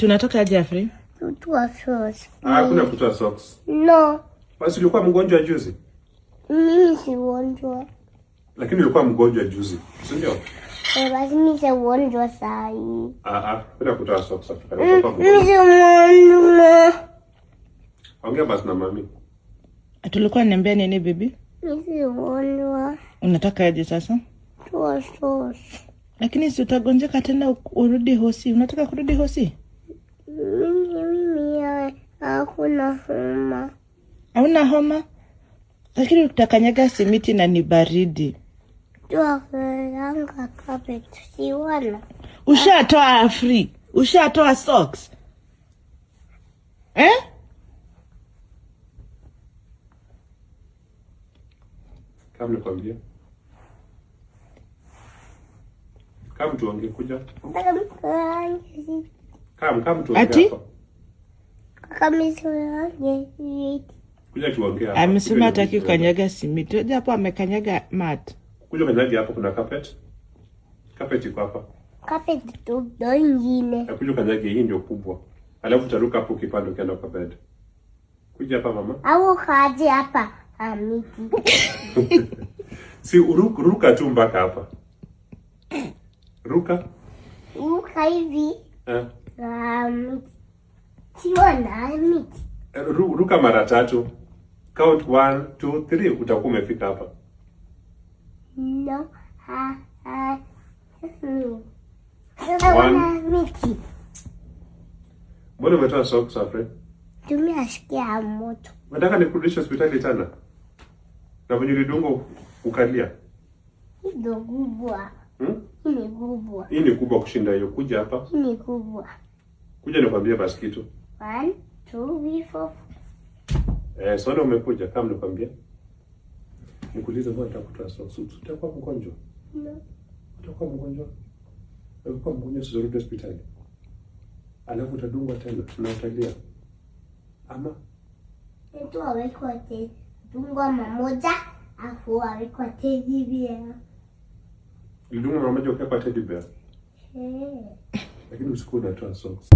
Tunatoka aje, Afri? Kutoa socks. Ah, hakuna kutoa socks. No. Basi ulikuwa mgonjwa juzi? Mimi si mgonjwa. Lakini ulikuwa mgonjwa juzi, si ndio? Eh, basi mimi si mgonjwa sahi. Ah ah, kuna kutoa socks Afrika. Mimi si mgonjwa. Ongea basi na mami. Tulikuwa niambia nini bibi? Mimi si mgonjwa. Unataka aje sasa? Kutoa socks. Lakini si utagonjeka tena urudi hosi. Unataka kurudi hosi? Mimi hakuna homa. Hauna homa? Lakini utakanyaga simiti na ni baridi. Tuwakalanga carpet siwana. Ushatoa Afri. Ushatoa socks. Eh? Kama nikwambia. Kama tuongee kuja. Kama tuongee Ati? hapa. Kuja tuongee hapa. Amesema Kuja hataki tuongee. kukanyaga simiti. Unajua hapo amekanyaga mat. Kuja kanyage hapo, kuna carpet. Carpet iko hapa. Carpet tu ndo ingine. Na kuja kanyage, hii ndio kubwa. Alafu utaruka hapo ukipanda ukienda kwa bed. Kuja hapa mama. Au kaje hapa amiti. Si ruka tu mpaka hapa. Ruka. Ruka hivi. Eh. Amiti. Siona amiti. Ruka mara tatu. Count 1 2 3 utakuwa umefika hapa. No. Ha ha. One. Miti. Mbona umetoa socks, Afri? Tumia sikia moto. Unataka nikurudishe hospitali tena? Na venye ulidungwa ukalia. Hii ndio kubwa. Hii ni kubwa. Hii ni kubwa kushinda hiyo. Kuja hapa. Hii ni kubwa. Kuja nikwambie basi kitu. 1 2 3 4. Sasa umekuja kama nikwambia. Nikuulize, mbona unataka kutoa socks? Utakuwa mgonjwa? No. Utakuwa mgonjwa? Utakuwa mgonjwa, usirudi hospitali. Alafu utadungwa tena na utalia. Ama Mtu awekwa te dungwa mamoja afu awekwa teddy bear. Ulidungwa mara moja ukawekwa teddy bear. Eh. Lakini usiku unatoa socks.